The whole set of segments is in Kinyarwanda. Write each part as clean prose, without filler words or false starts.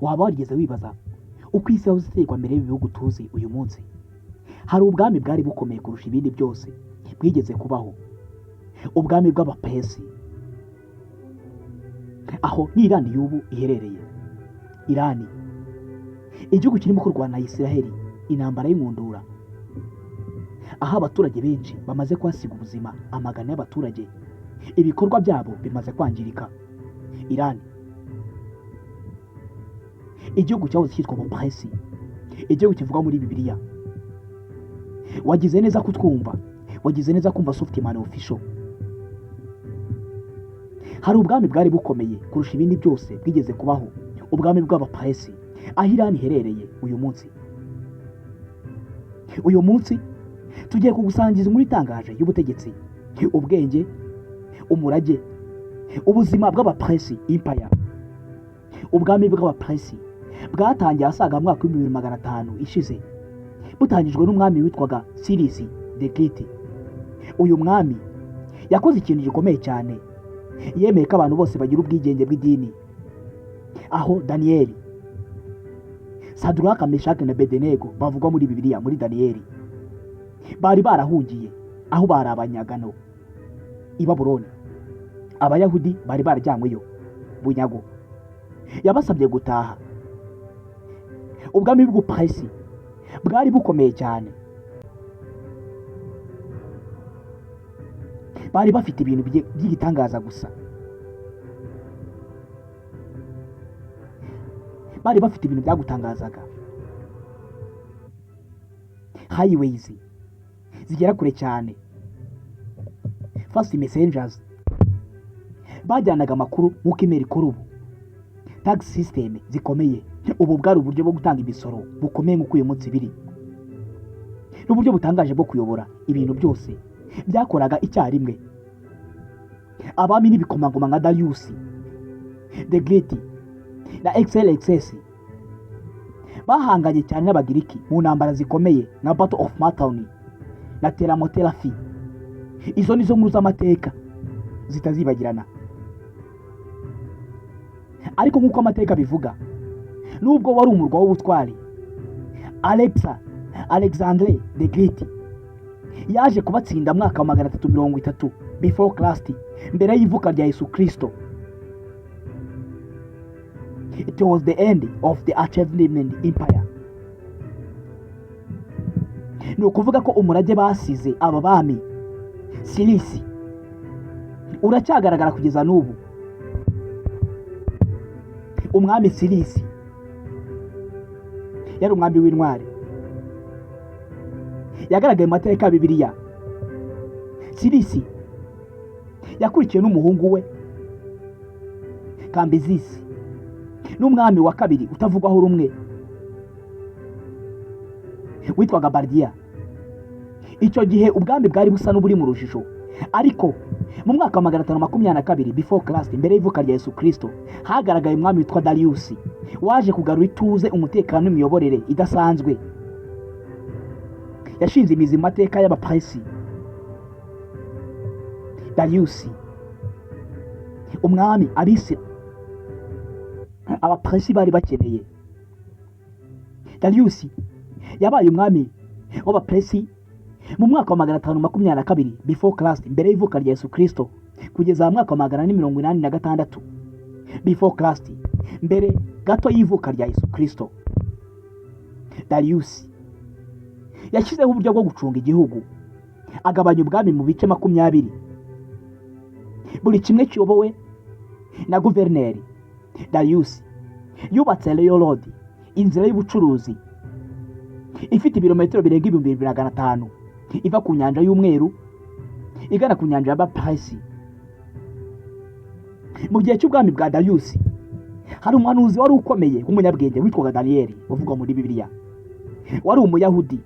Waba warigeze wibaza uko isi yahoze iterwa mbere y'ibihugu tuzi uyu munsi? Hari ubwami bwari bukomeye kurusha ibindi byose bwigeze kubaho, ubwami bw'Abapesi. Aho ni Irani y'ubu iherereye. Irani, igihugu kirimo kurwana na Isiraheli intambara y'inkundura, aho abaturage benshi bamaze kuhasiga ubuzima, amagana y'abaturage, ibikorwa byabo bimaze kwangirika. Irani, igihugu cyahoze cyitwa Buperesi, igihugu kivugwa muri Bibiliya. Wagize neza kutwumva, wagize neza kumva Softman Official. Hari ubwami bwari bukomeye kurusha ibindi byose bwigeze kubaho, ubwami bw'Abaperesi, aho Irani iherereye uyu munsi. Uyu munsi tugiye kugusangiza inkuru itangaje y'ubutegetsi, ubwenge, umurage, ubuzima bw'Abaperesi Empire. Ubwami bw'Abaperesi bwatangiye asaga mu mwaka w'2500 ishize, butangijwe n'umwami witwaga Cyrus the Great. Uyu mwami yakoze ikintu gikomeye cyane: yemeye ko abantu bose bagira ubwigenge bw'idini, aho Daniyeli, Saduraka, Meshaki na Bedenego bavugwa muri Bibiliya, muri Daniyeli, bari barahungiye aho bari abanyagano i Babuloni. Abayahudi bari barajyanyweyo bunyago, yabasabye gutaha. Ubwami bw'Ubuperesi bwari bukomeye cyane, bari bafite ibintu by'igitangaza gusa, bari bafite ibintu byagutangazaga: highways zigera kure cyane, fast messengers bajyanaga amakuru nk'uko email ikora ubu, tax system zikomeye. Ubu bwari uburyo bwo gutanga imisoro bukomeye nk'uko uyu munsi biri, n'uburyo butangaje bwo kuyobora ibintu byose byakoraga icyarimwe. Abami n'ibikomangoma nka Darius the Great na Xerxes bahanganye cyane n'Abagiriki mu ntambara zikomeye nka Battle of Marathon na Thermopylae. Izo nizo nkuru z'amateka zitazibagirana. Ariko nk'uko amateka bivuga, nubwo wari umurwa w'ubutwari, Alexandre the Great yaje kubatsinda mu mwaka wa 330 before Christ, mbere y'ivuka rya Yesu Kristo. It was the end of the Achaemenid Empire. Ni ukuvuga ko umurage basize aba bami Sirisi uracyagaragara kugeza n'ubu. Umwami Sirisi yari umwami w'intwari, yagaragaye mu mateka ya Bibiliya. Sirisi yakurikiwe n'umuhungu we Kambizisi n'umwami wa kabiri utavugwaho rumwe witwaga Bardiya. Icyo gihe ubwami bwari busa n'uburi mu rujijo, ariko mu mwaka wa 522 before Christ, mbere y'ivuka rya Yesu Kristo, hagaragaye umwami witwa Darius, waje kugarura ituze, umutekano n'imiyoborere idasanzwe. Yashinze imizi mu mateka y'Abaperesi. Darius, umwami abisi Abaperesi bari bakeneye. Darius yabaye umwami w'Abaperesi mu mwaka wa 522 before Christ, mbere y'ivuka rya Yesu Kristo, kugeza mu mwaka wa 486 before Christ, mbere gato y'ivuka rya Yesu Kristo. Darius yashyizeho uburyo bwo gucunga igihugu, agabanya ubwami mu bice 20, buri kimwe kiyobowe na guverineri. Darius yubatse railroad, inzira y'ubucuruzi ifite ibirometero birenga 2500, iva ku Nyanja y'Umweru igana ku Nyanja ya Baperesi. Mu gihe cy'ubwami bwa Darius, hari umuhanuzi wari ukomeye w'umunyabwenge witwaga Daniyeli, uvugwa muri Bibiliya, wari Umuyahudi.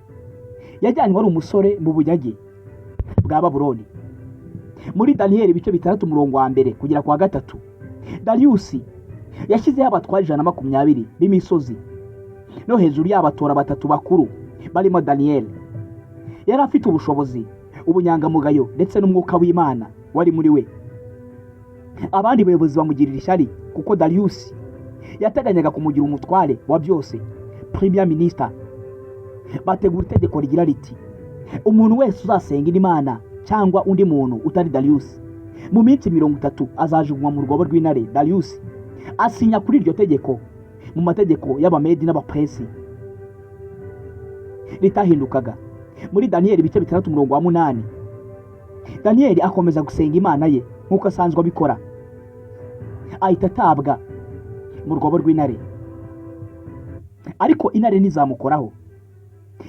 Yajyanywe ari umusore mu bunyage bwa Babuloni. Muri Daniyeli ibice 6, umurongo wa 1 kugera ku wa 3, Darius yashyizeho abatware 120 b'imisozi, no hejuru yabo atora batatu bakuru barimo Daniyeli. Yari afite ubushobozi, ubunyangamugayo ndetse n'umwuka w'Imana wari muri we. Abandi bayobozi bamugirira ishyari kuko Darius Yateganyaga kumugira umutware wa byose, premier minister. Bategura itegeko rigira riti: "Umuntu wese uzasenga indi mana cyangwa undi muntu utari Darius, mu minsi 30 azajugunywa mu rwobo rw'intare." Darius asinya kuri iryo tegeko mu mategeko y'Abamedi n'Abaperesi ritahindukaga. Muri Daniyeli ibice 6 umurongo wa 8, Daniyeli akomeza gusenga Imana ye nk'uko asanzwe abikora, ahita atabwa mu rwobo rw'intare, ariko intare ntizamukoraho.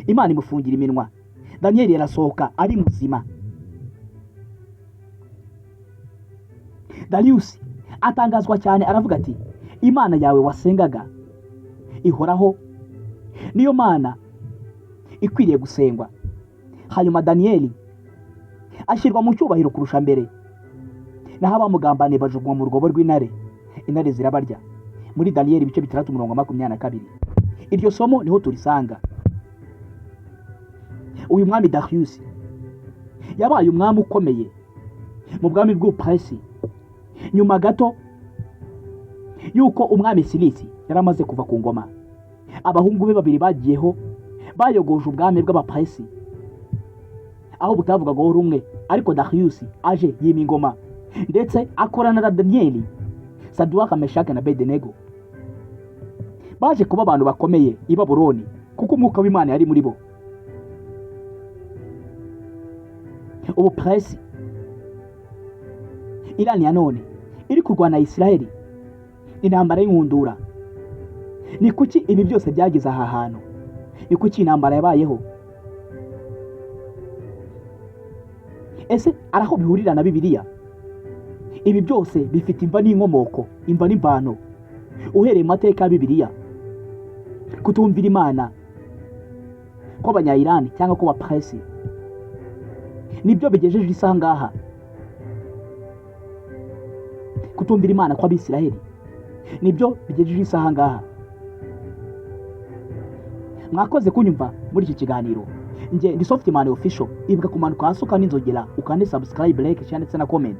Imana imufungira iminwa. Daniyeli arasohoka ari muzima. Darius atangazwa cyane, aravuga ati: "Imana yawe wasengaga ihoraho, niyo Mana ikwiriye gusengwa." Hanyuma Daniyeli ashyirwa mu cyubahiro kurusha mbere, naho abamugambaniye bajugunywa mu rwobo rw'intare, intare zirabarya. Muri Daniyeli ibice 6 umurongo wa 22, iryo somo niho turisanga. Uyu mwami Darius yabaye umwami ukomeye mu bwami bw'Ubuperesi nyuma gato y'uko umwami Sirisi yari amaze kuva ku ngoma. Abahungu be babiri bagiyeho bayogoje ubwami bw'Abaperesi aho butavugagaho rumwe, ariko Darius aje yima ingoma, ndetse akorana na Daniyeli, Saduwaka, Meshake na Abedenego. Baje kuba abantu bakomeye i Babuloni kuko umwuka w'Imana yari muri bo. Ubuperesi, Irani ya none iri kurwana Isiraheli intambara y'inkundura. Ni kuki ibi byose byageze aha hantu? Ni kuki intambara yabayeho? Ese ari aho bihurira na Bibiliya? Ibi byose bifite imva n'inkomoko, imva n'imvano uhereye mu mateka ya Bibiliya. Kutumvira Imana kw'Abanyayirani cyangwa kw'Abaperesi nibyo bigejeje isaha ngaha. Kutumvira Imana kw'Abisiraheli nibyo bigejeje isaha ngaha. Mwakoze kunyumva muri iki kiganiro. Njye ndi Softman Official. Ibuka kumanuka hasi ukanda inzogera, ukande subscribe, like, share ndetse na comment.